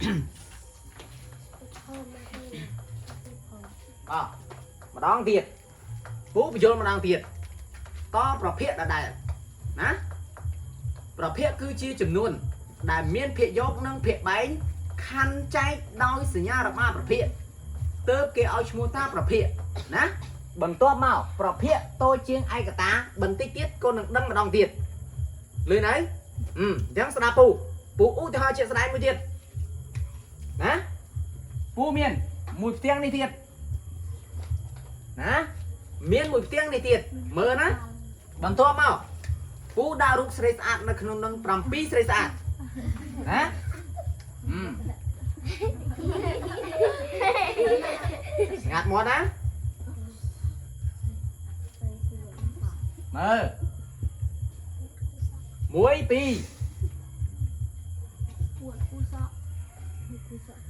ផងមកផង អម្ដងទៀតពូបញ្យល់ម្ដងទៀតតប្រភេទដដែលណាប្រភេទគឺជាចំនួន ដែលមានភាគយកនិងភាគបែងខណ្ឌចែកដោយសញ្ញារបបាប្រភេទទើបគេឲ្យឈ្មោះថាប្រភេទណាបន្ទាប់មកប្រភេទតូចជាងឯកតាបន្តិចទៀតក៏នឹងដឹងម្ដងទៀតលឺនៅអញ្ចឹងស្ដាប់ពូពូឧទាហរណ៍ជាក់ស្ដែងមួយទៀតណាពូមានមួយផ្ទាំងនេះទៀតណាមានមួយផ្ទាំងនេះទៀតមើលណាបន្ទាប់មកពូដាក់រូបស្រីស្អាតនៅក្នុងនឹង7ស្រីស្អាតណាអឺស្ងាត់មាត់ណាមើល1 2 ពួតគូសក់គូសក់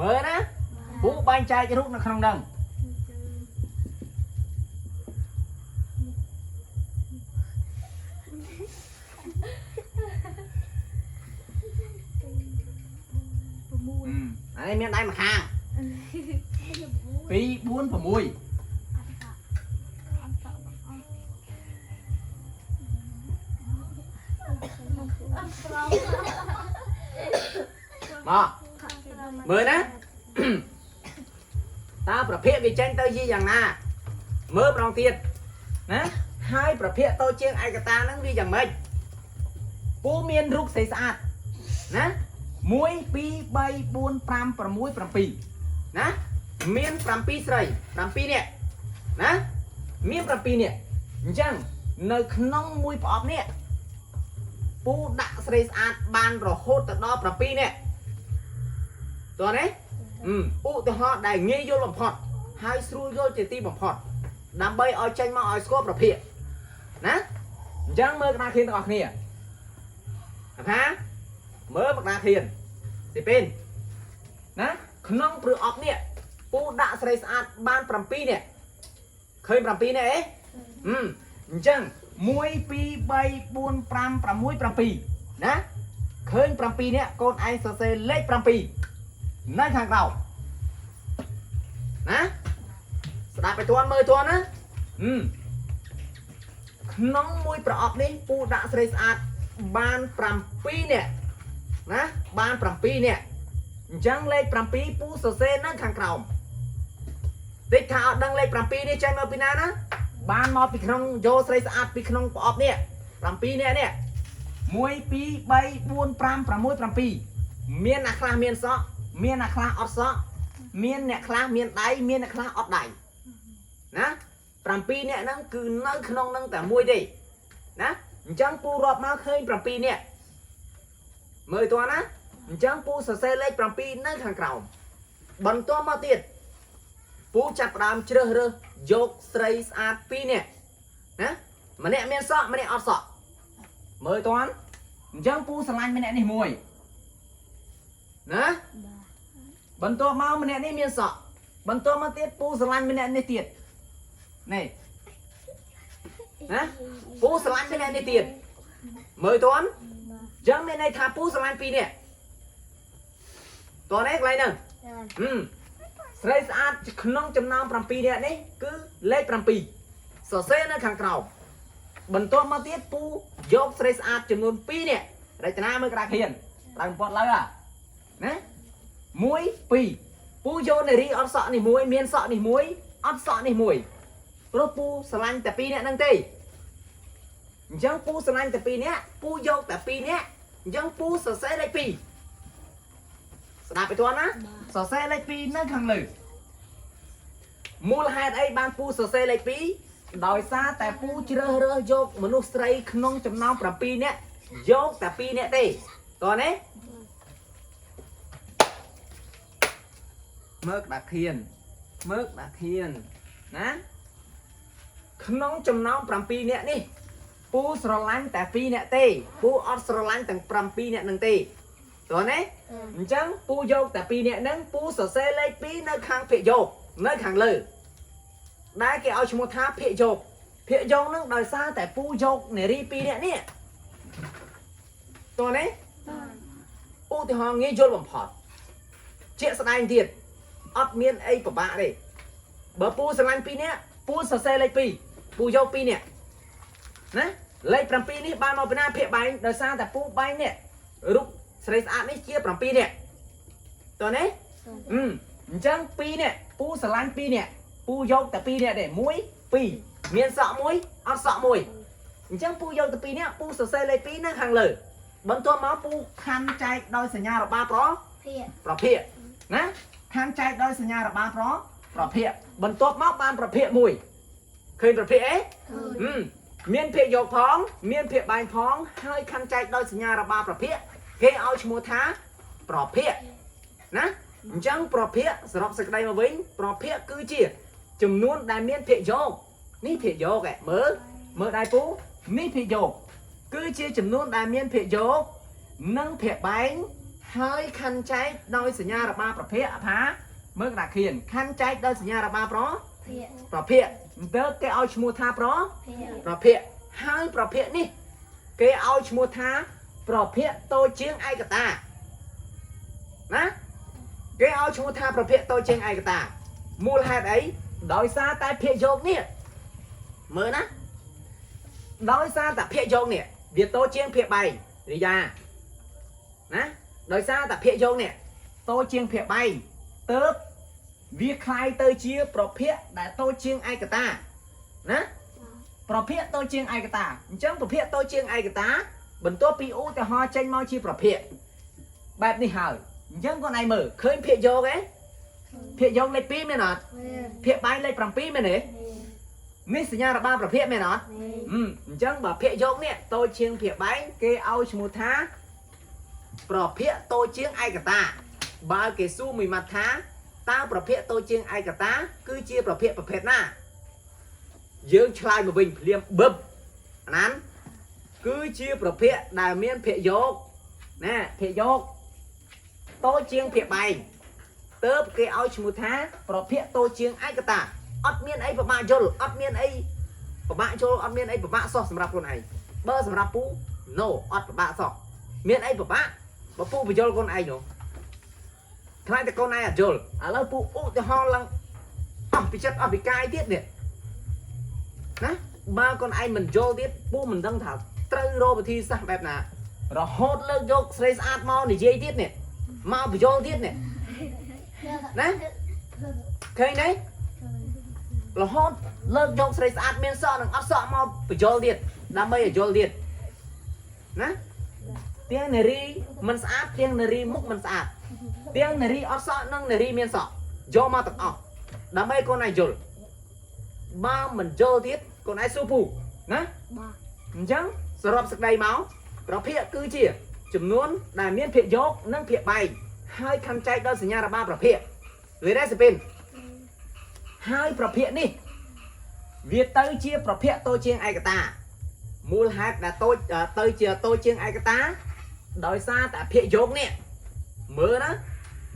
មើលណាពូបែងចែករូបនៅក្នុងនឹង 6 អានេះមានដៃម្ខាង2 4 6មកមើលណា តើប្រភេទវាចេញទៅជាយ៉ាងណាមើលម្ដងទៀតណាហើយប្រភេទតូចជាងឯកតាហ្នឹងវាយ៉ាងម៉េចពូមានរូបស្អីស្អាតណា1 2 3 4 5 6 7ណាមាន7ស្រី7នាក់ណាមាន7នាក់អញ្ចឹងនៅក្នុងមួយប្រអប់នេះពូដាក់ស្រីស្អាតបានរហូតទៅដល់7នាក់តោះណា ឧទាហរណ៍ដែលងាយយល់បំផុតហើយស្រួលយល់ជាទីបំផុតដើម្បីឲ្យចេញមកឲ្យស្គាល់ប្រភេទណាអញ្ចឹងមើលក្តារខៀនទាំងអស់គ្នាអាផាមើលក្តារខៀនទីពីនណាក្នុងព្រឹកអប់នេះពូដាក់ស្រីស្អាតបាន7នេះឃើញ7នេះអេអញ្ចឹង1 2 3 4 5 6 7ណាឃើញ7នេះកូនឯងសរសេរលេខ7នៅខាងក្រោម ណាស្ដាប់ឲ្យទាន់មើលទាន់ណាហឹមក្នុងមួយប្រអប់នេះពូដាក់ស្រីស្អាតបាន7នាក់ណាបាន7នាក់អញ្ចឹងលេខ7ពូសរសេរនៅខាងក្រោមតិចថាអត់ដឹងលេខ7នេះចេញមកពីណាណាបានមកពីក្នុងយកស្រីស្អាតពីក្នុងប្រអប់នេះ7នាក់នេះ1 2 3 4 5 6 7មានអ្នកខ្លះមានសក់មានអ្នកខ្លះអត់សក់ មានអ្នកខ្លះមានដៃមានអ្នកខ្លះអត់ដៃណា7អ្នកហ្នឹងគឺនៅក្នុងហ្នឹងតែមួយទេណាអញ្ចឹងពូរាប់មកឃើញ7អ្នកមើលតើណាអញ្ចឹងពូសរសេរលេខ7នៅខាងក្រោមបន្ទាប់មកទៀតពូចាប់ផ្ដើមជ្រើសរើសយកស្រីស្អាត2នាក់ណាម្នាក់មានសក់ម្នាក់អត់សក់មើលតើអញ្ចឹងពូស្រឡាញ់ម្នាក់នេះមួយណា បន្ទាប់មកម្នាក់នេះមានសក់បន្ទាប់មកទៀតពូស្រឡាញ់ម្នាក់នេះទៀតនេះណាពូស្រឡាញ់ម្នាក់នេះទៀតមើលទាន់អញ្ចឹងមានន័យថាពូស្រឡាញ់ពីរនាក់តោះនេះកន្លែងហ្នឹងហឹមស្រីស្អាតក្នុងចំណោម7នាក់នេះគឺលេខ7សរសេរនៅខាងក្រោមបន្ទាប់មកទៀតពូយកស្រីស្អាតចំនួន2នាក់រចនាមើលក្តារខៀនឡើងបំពត់ឡើយណា 1 2ពូយកនារីអត់សក់នេះមួយមានសក់នេះមួយអត់សក់នេះមួយព្រោះពូស្រឡាញ់តែពីរនាក់ហ្នឹងទេអញ្ចឹងពូស្រឡាញ់តែពីរនាក់ពូយកតែពីរនាក់អញ្ចឹងពូសរសេរលេខ2ស្ដាប់ไปទាន់ណាសរសេរលេខ2នៅខាងលើមូលហេតុអីបានពូសរសេរលេខ2ដោយសារតែពូជ្រើសរើសយកមនុស្សស្រីក្នុងចំណោម7នាក់យកតែ2នាក់ទេតោះណា មើលក្តារខៀនមើលក្តារខៀនណាក្នុងចំណោម7នាក់នេះពូស្រឡាញ់តែ2នាក់ទេពូអត់ស្រឡាញ់ទាំង7នាក់នឹងទេតោះណាអញ្ចឹងពូយកតែ2នាក់ហ្នឹងពូសរសេរលេខ2នៅខាងភាគយកនៅខាងលើដែលគេឲ្យឈ្មោះថាភាគយកភាគយកហ្នឹងដោយសារតែពូយកនារី2នាក់នេះ តោះនេះ ត ឧទាហរណ៍ងាយយល់បំផុតជាក់ស្ដែងទៀតអត់មានអីពិបាកទេបើពូស្រឡាញ់2នាក់ពូសរសេរលេខ2ពូយក2នាក់ណាលេខ7នេះបានមកពីណាភាគបែងដោយសារតែពូបែងនេះរូបស្រីស្អាតនេះជា7នាក់តោះនេះ អឺអញ្ចឹង2នាក់ពូស្រឡាញ់2នាក់ពូយកតែ2នាក់ទេ1 2មានសក់មួយអត់សក់មួយអញ្ចឹងពូយកតែ2នាក់ពូសរសេរលេខ2នៅខាងលើបន្ទាប់មកពូខណ្ឌចែកដោយសញ្ញារបប្រ ភាគ ប្រភាគណាខណ្ឌចែកដោយសញ្ញារបប្រប្រភាគបន្ទាប់មកបានប្រភាគមួយឃើញប្រភាគអី ឃើញ ហឹមមានភាគយកផង មានភាគបែងផងហើយខណ្ឌចែកដោយសញ្ញារបប្រភាគគេឲ្យឈ្មោះថាប្រភាគណាអញ្ចឹងប្រភាគសរុបសេចក្តីមកវិញប្រភាគគឺជា ចំនួនដែលមានភាគយកនេះភាគយកឯងមើលមើលដៃពូនេះភាគយកគឺជាចំនួនដែលមានភាគយកនិងភាគបែងហើយខណ្ឌចែកដោយសញ្ញារបប្រភាគអផាមើលក្តារខៀនខណ្ឌចែកដោយសញ្ញារបប្រ ភាគ ប្រភាគទើបគេឲ្យឈ្មោះថាប្រ ភាគ ប្រភាគហើយប្រភាគនេះគេឲ្យឈ្មោះថាប្រភាគតូចជាងឯកតាណាគេឲ្យឈ្មោះថាប្រភាគតូចជាងឯកតាមូលហេតុអីដោយសារតែភាគយកនេះមើលណាដោយសារតែភាគយកនេះវាតូចជាងភាគបែងរីយ៉ាណាដោយសារតែភាគយកនេះតូចជាងភាគបែងទើបវាคล้ายទៅជាប្រភាគដែលតូចជាងឯកតាណា ប្រភេទតូចជាងឯកតាអញ្ចឹងប្រភេទតូចជាងឯកតាបន្ទាប់ពីឧទាហរណ៍ចេញមកជាប្រភេទបែបនេះហើយអញ្ចឹងគាត់ឯងមើលឃើញភាគយកទេភាគយកលេខ2មែនអត់ មាន ភាគបែងលេខ7មែនទេ មាន នេះសញ្ញារបបប្រភេទមែនអត់ មាន ហឹមអញ្ចឹងបើភាគយកនេះតូចជាងភាគបែងគេឲ្យឈ្មោះថាប្រភេទតូចជាងឯកតាបើគេសួរមួយម៉ាត់ថាតើប្រភេទតូចជាងឯកតាគឺជាប្រភេទប្រភេទណាយើងឆ្លើយមកវិញភ្លាមបឹបអាណានគឺជាប្រភេទដែលមានភាគយកណាភាគយកតូចជាងភាគបែងទើបគេឲ្យឈ្មោះថាប្រភេទតូចជាងឯកតាអត់មានអីពិបាកយល់អត់មានអី ពិបាកចូលអត់មានអីពិបាកសោះសម្រាប់ខ្លួនឯងបើសម្រាប់ពូ no អត់ពិបាកសោះមានអីពិបាកបើពូបញ្យល់ខ្លួនឯងនោះខ្លាចតែកូនឯងអត់យល់ឥឡូវពូឧទាហរណ៍ឡើងអស់ពីចិត្តអស់ពីកាយទៀតនេះណាបើកូនឯងមិនយល់ទៀតពូមិនដឹងថាត្រូវរកវិធីសាស្ត្របែបណារហូតលើកយកស្រីស្អាតមកនិយាយទៀតនេះមកបញ្យល់ទៀតនេះណាឃើញទេ រហូតលើកយកស្រីស្អាតមានសក់និងអត់សក់មកបញ្យល់ទៀតដើម្បីឲ្យយល់ទៀតណាទាំងនារីមិនស្អាតទាំងនារីមុខមិនស្អាតទាំងនារីអត់សក់និងនារីមានសក់យកមកទាំងអស់ដើម្បីកូនឯងយល់បើមិនយល់ទៀតកូនឯងសួរពូណា បាទ អញ្ចឹងសរុបសេចក្តីមកប្រភេទគឺជាចំនួនដែលមានភាគយកនិងភាគបែងហើយខំចែកដល់សញ្ញារបបប្រភេទលីរ៉េសេពីន ហើយប្រភេទនេះវាទៅជាប្រភេទតូចជាងឯកតាមូលហេតុដែលតូចអឺទៅជាតូចជាងឯកតាដោយសារតែភាគយកនេះមើលណា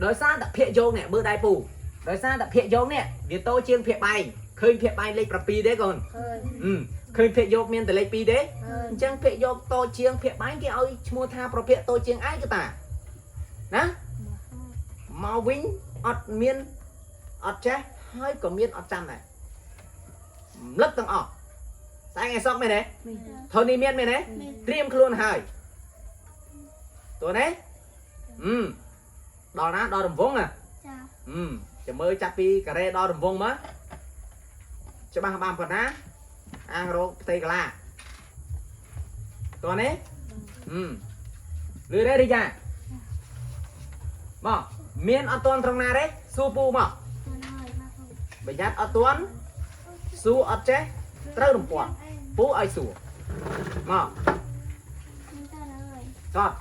ដោយសារតែភាគយកនេះមើលដៃពូដោយសារតែភាគយកនេះវាតូចជាងភាគបែងឃើញភាគបែងលេខ7ទេកូន ឃើញ ហឹមឃើញភាគយកមានតែលេខ2ទេ ឃើញ អញ្ចឹងភាគយកតូចជាងភាគបែងគេឲ្យឈ្មោះថាប្រភេទតូចជាងឯកតាណាមកវិញអត់មានអត់ចេះហើយក៏មានអត់ចាំដែររំលឹកទាំងអស់ស្អែកឯសក់មែនទេ មាន ថូនេះមានមែនទេ មាន ត្រៀមខ្លួនហើយតួនេះអឺដល់ណាដល់រង្វង់ហ៎ ចា អឺចាំមើលចាប់ពីការ៉េដល់រង្វង់មកច្បាស់បានប៉ុណ្ណាអាងរោគផ្ទៃកាឡាតោះនេះអឺលឺទេរីយ៉ាមកមានអត់ទាន់ត្រង់ណាទេសួរពូមក ទៅហើយមក ប្រយ័ត្នអត់ទាន់សួរអត់ចេះត្រូវរំពាត់ពូឲ្យសួរមក ទៅហើយ កត់